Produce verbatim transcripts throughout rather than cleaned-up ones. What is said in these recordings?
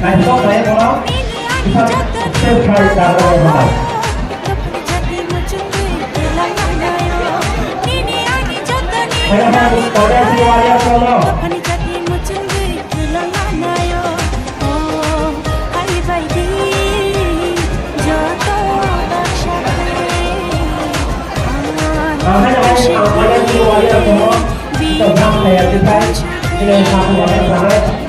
Naithok khlai bono. Kisa step khai jaga bai bono. Kaya kaya kaya si waya solo. Ang hai hai ang kaya si waya solo. Kita jam kaya kita. Ini satu waya solo.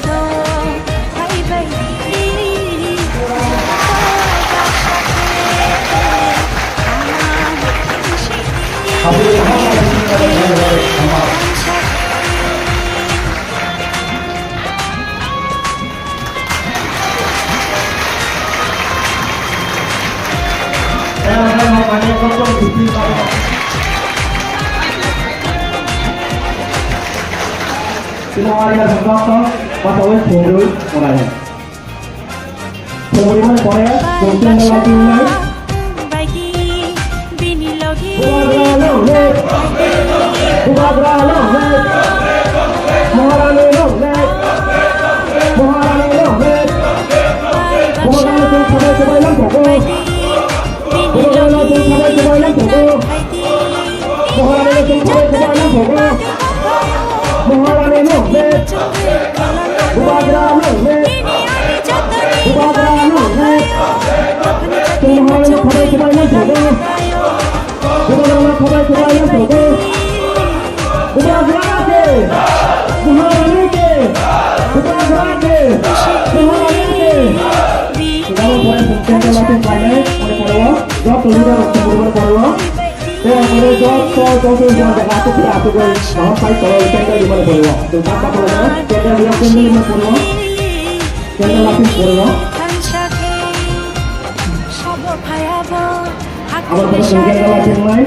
Sino wari ya sokto, pasawi phungrwi, orai. Phungrwi mani pore, chwng candle lighting nai. Bubagra long live! Bubagra long live! Maharani long live! Maharani long live! Bubagra long live! Bubagra long live! Bubagra long live! Bubagra long live! Bubagra long live! Bubagra long live! Bubagra long live! Bubagra long live! Bubagra long live! Bubagra long live! Bubagra ke! Bubagra ke! Bubagra ke! Bubagra ke! Bubagra ke! Joto leader rok tongmani poro. Tei ang khe joto joto joto jaga aswk khe aswk bai kaham pai tongwi tei tei rimani poro. Tei tak tak khe tei tei rimani poro. Tei tei rimani poro. Abo poro tongkhe tei tei rimani.